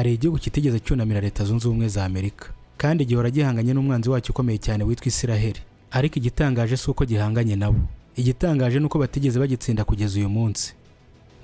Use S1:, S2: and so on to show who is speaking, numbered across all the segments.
S1: Hari igihugu kitigeze cyunamira Leta Zunze Ubumwe za Amerika, kandi gihora gihanganye n'umwanzi wacyo ukomeye cyane witwa Isiraheli. Ariko igitangaje si uko gihanganye nabo, igitangaje ni uko batigeze bagitsinda kugeza uyu munsi.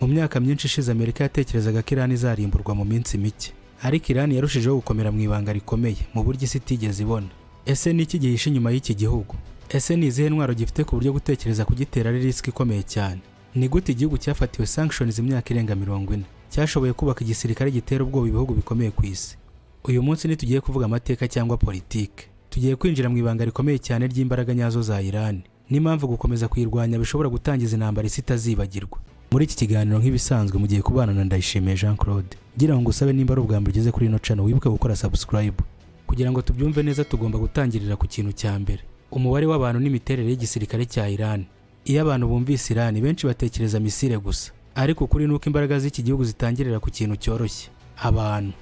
S1: Mu myaka myinshi ishize, Amerika yatekerezaga ko Irani izarimburwa mu minsi mike, ariko Irani yarushijeho gukomera mu ibanga rikomeye, mu buryo isi itigeze ibona. Ese ni iki gihishe inyuma y'iki gihugu? Ese ni izihe ntwaro gifite ku buryo gutekereza kugitera ari risk ikomeye cyane? Ni gute igihugu cyafatiwe sanctions imyaka irenga 40 cyashoboye kubaka igisirikare gitera ubwoba ibihugu bikomeye ku isi? Uyu munsi ntitugiye kuvuga amateka cyangwa politike. Tugiye kwinjira mu ibanga rikomeye cyane ry'imbaraga nyazo za Irani n'impamvu gukomeza kuyirwanya bishobora gutangiza intambara isi itazibagirwa. Muri iki kiganiro, nk'ibisanzwe, mugiye kubana na Ndayishimiye Jean Claude. Ngira ngo ngusabe, nimba ari ubwa mbere ugeze kuri ino channel, wibuke gukora subscribe. Kugira ngo tubyumve neza, tugomba gutangirira ku kintu cya mbere: umubare w'abantu n'imiterere y'igisirikare cya Iran. Iyo abantu bumvise Iran, benshi batekereza missile gusa, ariko ukuri ni uko imbaraga z'iki gihugu zitangirira ku kintu cyoroshye: abantu.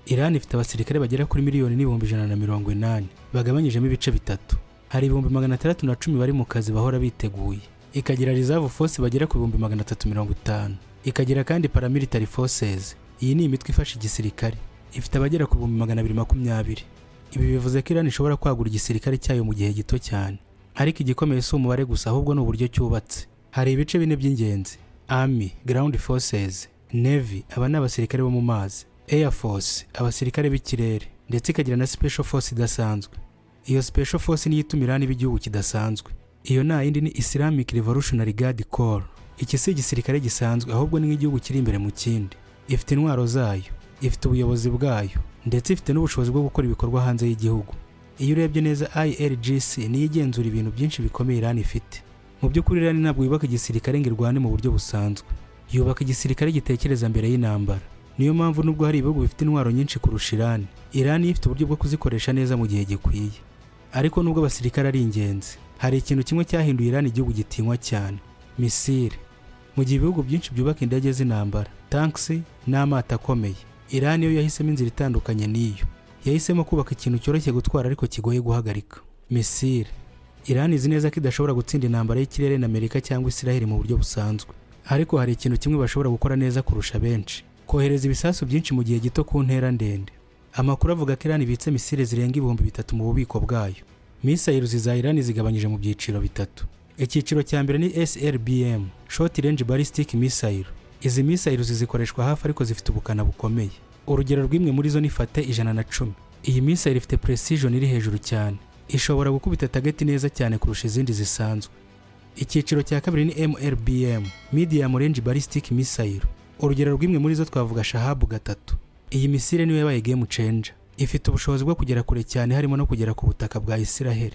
S1: Iran ifite abasirikare bagera kuri 1,180,000, bagabanyijemo ibice bitatu. Hari 610,000 bari mu kazi bahora biteguye, ikagira reserve force bagera ku 350,000, ikagira kandi paramilitary forces. Iyi ni imitwe ifasha igisirikare, ifite abagera ku 220,000. Ibi bivuze ko Iran ishobora kwagura igisirikare cyayo mu gihe gito cyane. Ariko igikomeye si umubare gusa, ahubwo ni uburyo cyubatse. Hari ibice bine by'ingenzi: army, ground forces, navy, aba ni abasirikare bo mu mazi, air force, abasirikare b'ikirere, ndetse ikagira na special force idasanzwe. Iyo special force niyo ituma Iran iba igihugu kidasanzwe. Iyo nta yindi, ni Islamic Revolutionary Guard Corps. Iki si igisirikare gisanzwe, ahubwo ni nk'igihugu kiri imbere mu kindi. Ifite intwaro zayo, ifite ubuyobozi bwayo, ndetse ifite n'ubushobozi bwo gukora ibikorwa hanze y'igihugu. Iyo urebye neza, IRGC niyo igenzura ibintu byinshi bikomeye Iran ifite. Mu by'ukuri, Iran ntabwo yubaka igisirikare ngo irwane mu buryo busanzwe, yubaka igisirikare gitekereza mbere y'intambara. Niyo mpamvu nubwo hari ibihugu bifite intwaro nyinshi kurusha Iran, Iran yo ifite uburyo bwo kuzikoresha neza mu gihe gikwiye. Ariko nubwo abasirikare ari ingenzi, hari ikintu kimwe cyahinduye Iran igihugu gitinywa cyane: missile. Mu gihe ibihugu byinshi byubaka indege z'intambara, tanks n'amato akomeye, Iran yo yahisemo inzira itandukanye n'iyo. Yahisemo kubaka ikintu cyoroshye gutwara ariko kigoye guhagarika: missile. Iran izi neza ko idashobora gutsinda intambara y'ikirere na Amerika cyangwa Israel mu buryo busanzwe, ariko hari ikintu kimwe bashobora gukora neza kurusha benshi: kohereza ibisasu byinshi mu gihe gito ku ntera ndende. Amakuru avuga ko Iran ibitse missile zirenga 3000 mu bubiko bwayo. Missiles za Iran zigabanyije mu byiciro bitatu. Icyiciro cya mbere ni SLBM, Short Range Ballistic Missile. Izi missiles zikoreshwa hafi ariko zifite ubukana bukomeye. Urugero rw'imwe muri zo ni Fateh 110. Iyi missile ifite precision iri hejuru cyane, ishobora gukubita target neza cyane kurusha izindi zisanzwe. Icyiciro cya kabiri ni MRBM, Medium Range Ballistic Missile. Urugero rw'imwe muri zo twavuga Shahab 3. Iyi missile niyo yabaye game changer, ifite ubushobozi bwo kugera kure cyane, harimo no kugera ku butaka bwa Israel.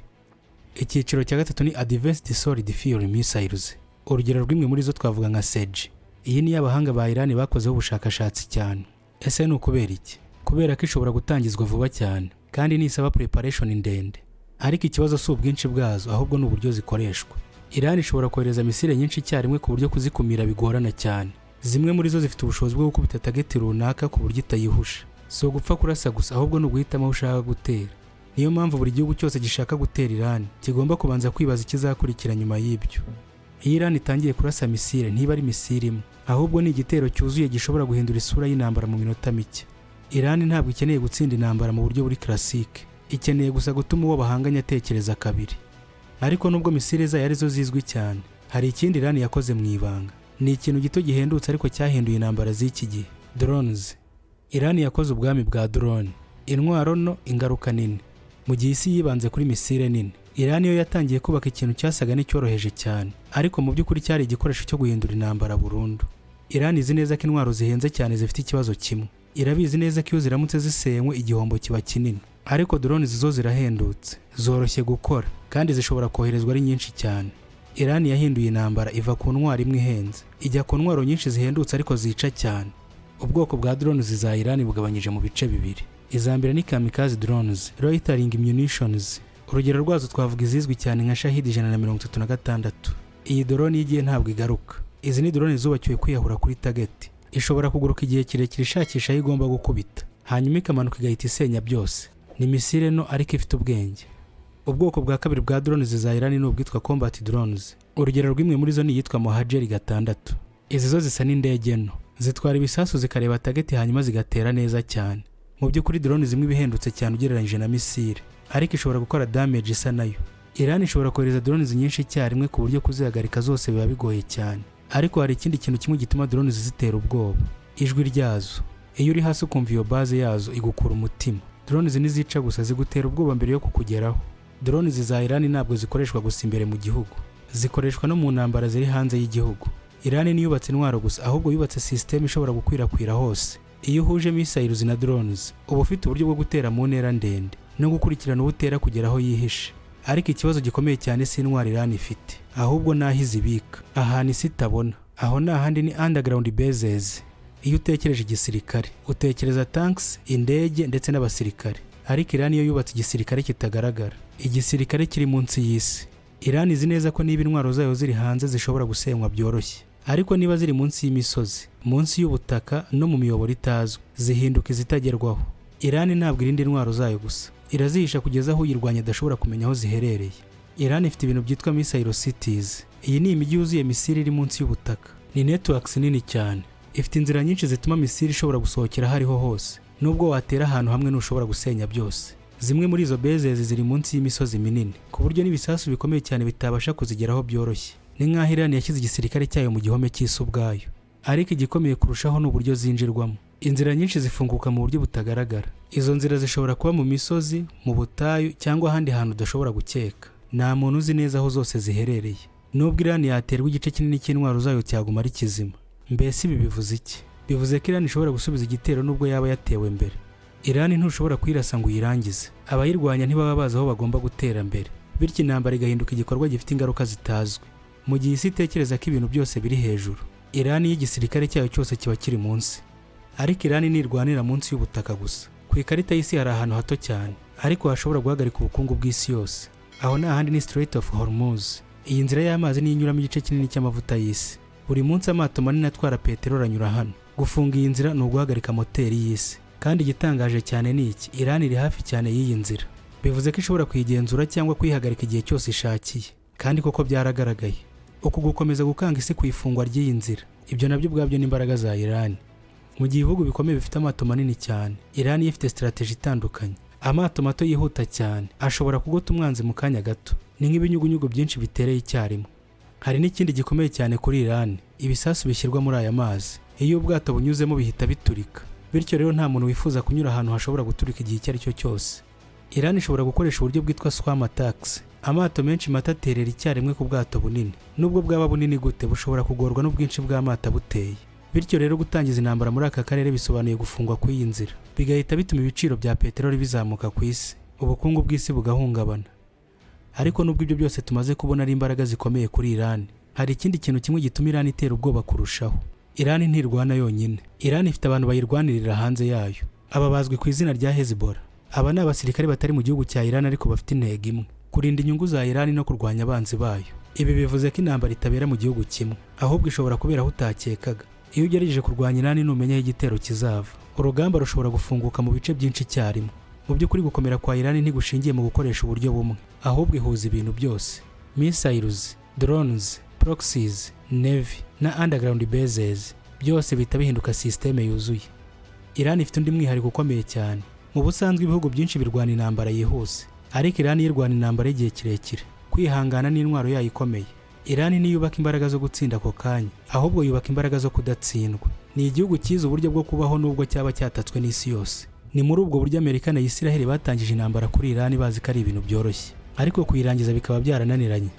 S1: Icyiciro cya gatatu ni Advanced Solid Fuel Missiles. Urugero rw'imwe muri zo twavuga nka Sejjil. Iyi niyo abahanga ba Iran bakozeho ubushakashatsi cyane. Ese ni ukubera iki? Kubera ko ishobora gutangizwa vuba cyane kandi ntisaba preparation ndende. Ariko ikibazo si ubwinshi bwazo, ahubwo ni uburyo zikoreshwa. Iran ishobora kohereza missile nyinshi icyarimwe, ku buryo kuzikumira bigorana cyane. Zimwe muri zo zifite ubushobozi bwo gukubita target runaka ku buryo itayihusha. Si ugupfa kurasa gusa, ahubwo ni uguhitamo aho ushaka gutera. Niyo mpamvu buri gihugu cyose gishaka gutera Iran kigomba kubanza kwibaza ikizakurikira nyuma y'ibyo. Iyo Iran itangiye kurasa missile, ntiba ari missile imwe, ahubwo ni igitero cyuzuye gishobora guhindura isura y'intambara mu minota mike. Iran ntabwo ikeneye gutsinda intambara mu buryo buri classique, ikeneye gusa gutuma uwo bahanganye atekereza kabiri. Ariko nubwo missile zayo arizo zizwi cyane, hari ikindi Iran yakoze mu ibanga. Ni ikintu gito gihendutse ariko cyahinduye intambara z'iki gihe: drones. Iran yakoze ubwami bwa drone, intwaro nto, ingaruka nini. Mu gihe isi yibanze kuri missile nini, Iran yo yatangiye kubaka ikintu cyasaga n'icyoroheje cyane, ariko mu by'ukuri cyari igikoresho cyo guhindura intambara burundu. Iran izi neza ko intwaro zihenze cyane zifite ikibazo kimwe: irabizi neza ko iyo ziramutse zisenywe, igihombo kiba kinini. Ariko drones zo zirahendutse, zoroshye gukora, kandi zishobora koherezwa ari nyinshi cyane. Iran yahinduye intambara, iva ku ntwaro imwe ihenze ijya ku ntwaro nyinshi zihendutse ariko zica cyane. Ubwoko bwa drones za Iran bugabanyije mu bice bibiri. Iza mbere ni kamikaze drones, loitering munitions. Urugero rwazo twavuga izizwi cyane nka Shahid 136. Iyi drone iyo igiye ntabwo igaruka. Izi ni drone zubakiwe kwiyahura kuri target. Ishobora kuguruka igihe kirekire ishakisha aho igomba gukubita, hanyuma ikamanuka igahita isenya byose. Ni missile nto ariko ifite ubwenge. Ubwoko bwa kabiri bwa drones za Iran ni ubwitwa combat drones. Urugero rw'imwe muri zo ni iyitwa Mohajer 6. Izi zo zisa n'indege nto. Zitwara ibisasu, zikareba target, hanyuma zigatera neza cyane. Mu by'ukuri drone zimwe ibihendutse cyane ugereranyije na missile, ariko ishobora gukora damage isa nayo. Iran ishobora kohereza drones nyinshi icyarimwe, ku buryo kuzihagarika zose biba bigoye cyane. Ariko hari ikindi kintu kimwe gituma drones zitera ubwoba: ijwi ryazo. Iyo uri hasi ukumva iyo bass yazo, igukura umutima. Drones ntizica gusa, zigutera ubwoba mbere yo kukugeraho. Drones za Iran ntabwo zikoreshwa gusa imbere mu gihugu, zikoreshwa no mu ntambara ziri hanze y'igihugu. Iran ntiyubatse intwaro gusa, ahubwo yubatse system ishobora gukwirakwira hose. Iyo uhuje missiles na drones, uba ufite uburyo bwo gutera mu ntera ndende no gukurikirana uwo utera kugera aho yihishe. Ariko ikibazo gikomeye cyane si intwaro Iran ifite, ahubwo n'aho izibika, ahantu isi itabona. Aho ni ahandi ni underground bases. Iyo utekereje igisirikare, utekereza tanks, indege ndetse n'abasirikare. Ariko Iran yo yubatse igisirikare kitagaragara, igisirikare kiri munsi y'isi. Iran izi neza ko niba intwaro zayo ziri hanze zishobora gusenywa byoroshye, ariko niba ziri munsi y'imisozi, munsi y'ubutaka no mu miyoboro itazwi, zihinduka izitagerwaho. Iran ntabwo irinda intwaro zayo gusa, irazihisha kugeza aho uyirwanya adashobora kumenya aho ziherereye. Iran ifite ibintu byitwa missile cities. Iyi ni imijyi yuzuye missile iri munsi y'ubutaka. Ni networks nini cyane, ifite inzira nyinshi zituma missile ishobora gusohokera aho ariho hose. Nubwo watera ahantu hamwe, ntushobora gusenya byose. Zimwe muri izo bases ziri munsi y'imisozi minini, ku buryo n'ibisasu bikomeye cyane bitabasha kuzigeraho byoroshye. Ni nk'aho Iran yashyize igisirikare cyayo mu gihome cy'isi ubwayo. Ariko igikomeye kurushaho ni uburyo zinjirwamo. Inzira nyinshi zifunguka mu buryo butagaragara. Izo nzira zishobora kuba mu misozi, mu butayu cyangwa ahandi hantu udashobora gukeka. Nta muntu uzi neza aho zose ziherereye. Nubwo Iran yaterwa, igice kinini cy'intwaro zayo cyaguma ari kizima. Mbese ibi bivuze iki? Bivuze ko Iran ishobora gusubiza igitero nubwo yaba yatewe mbere. Iran ntushobora kuyirasa ngo uyirangize. Abayirwanya ntibaba bazi aho bagomba gutera mbere, bityo intambara igahinduka igikorwa gifite ingaruka zitazwi. Mu gihe isi itekereza ko ibintu byose biri hejuru, Iran y'igisirikare cyayo cyose kiba kiri munsi. Ariko Iran ntirwanira munsi y'ubutaka gusa. Ku ikarita y'isi hari ahantu hato cyane, ariko hashobora guhagarika ubukungu bw'isi yose. Aho nta handi ni Strait of Hormuz. Iyi nzira y'amazi niyo inyuramo igice kinini cy'amavuta y'isi. Buri munsi amato manini atwara peteroli anyura hano. Gufunga iyi nzira ni uguhagarika moteri y'isi. Kandi igitangaje cyane ni iki: Iran iri hafi cyane y'iyi nzira. Bivuze ko ishobora kuyigenzura cyangwa kuyihagarika igihe cyose ishakiye. Kandi koko byaragaragaye. Uku gukomeza gukanga isi ku ifungwa ry'iyi nzira, ibyo nabyo ubwabyo ni imbaraga za Iran. Mu gihe ibihugu bikomeye bifite amato manini cyane, Iran yo ifite strategy itandukanye: amato mato yihuta cyane ashobora kugota umwanzi mu kanya gato. Ni nk'ibinyugunyugu byinshi bitereye icyarimwe. Hari n'ikindi gikomeye cyane kuri Iran: ibisasu bishyirwa muri aya mazi. Iyo ubwato bunyuzemo bihita biturika. Bityo rero nta muntu wifuza kunyura ahantu hashobora guturika igihe icyo ari cyo cyose. Iran ishobora gukoresha uburyo bwitwa swarm attacks. Amato menshi mato aterera icyarimwe ku bwato bunini. Nubwo bwaba bunini gute, bushobora kugorwa n'ubwinshi bw'amato abuteye. Bityo rero gutangiza intambara muri aka karere bisobanuye gufungwa kw'iyi nzira, bigahita bituma ibiciro bya peteroli bizamuka ku isi, ubukungu bw'isi bugahungabana. Ariko nubwo ibyo byose tumaze kubona ari imbaraga zikomeye kuri Iran, hari ikindi kintu kimwe gituma Iran itera ubwoba kurushaho. Iran ntirwana yonyine. Iran ifite abantu bayirwanirira hanze yayo. Aba bazwi ku izina rya Hezbollah. Aba ni abasirikare batari mu gihugu cya Iran, ariko bafite intego imwe: kurinda inyungu za Iran no kurwanya abanzi bayo. Ibi bivuze ko intambara itabera mu gihugu kimwe, ahubwo ishobora kubera aho utakekaga. Iyo ugerageje kurwanya Iran, ntumenya aho igitero kizava. Urugamba rushobora gufunguka mu bice byinshi icyarimwe. Mu by'ukuri gukomera kwa Iran ntigushingiye mu gukoresha uburyo bumwe, ahubwo ihuza ibintu byose: missiles, drones, proxies, navy na underground bases. Byose bihita bihinduka système yuzuye. Iran ifite undi mwihariko ukomeye cyane. Mu busanzwe ibihugu byinshi birwana intambara yihuse, ariko Iran irwana intambara y'igihe kirekire. Kwihangana ni intwaro yayo ikomeye. Iran ntiyubaka imbaraga zo gutsinda ako kanya, ahubwo yubaka imbaraga zo kudatsindwa. Ni igihugu cyize uburyo bwo kubaho nubwo cyaba cyatatswe n'isi yose. Ni muri ubwo buryo Amerika na Isiraheli batangije intambara kuri Iran bazi ko ari ibintu byoroshye, ariko kuyirangiza bikaba byarananiranye.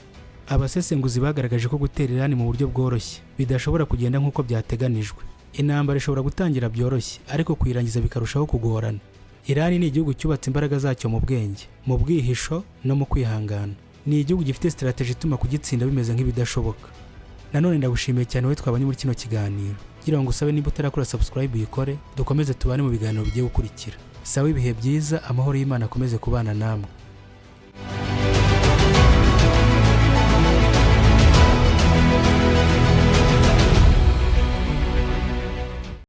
S1: Abasesenguzi bagaragaje ko gutera Iran mu buryo bworoshye bidashobora kugenda nk'uko byateganijwe. Intambara ishobora gutangira byoroshye, ariko kuyirangiza bikarushaho kugorana. Iran ni igihugu cyubatse imbaraga zacyo mu bwenge, mu bwihisho no mu kwihangana. Ni igihugu gifite strategy ituma kugitsinda bimeze nk'ibidashoboka. Nanone ndagushimiye cyane wowe twabanye muri kino kiganiro. Kugira ngo usabe, niba utarakora subscribe uyikore, dukomeze tubane mu biganiro bigiye gukurikira. Sawa, ibihe byiza, amahoro y'Imana akomeze kubana namwe.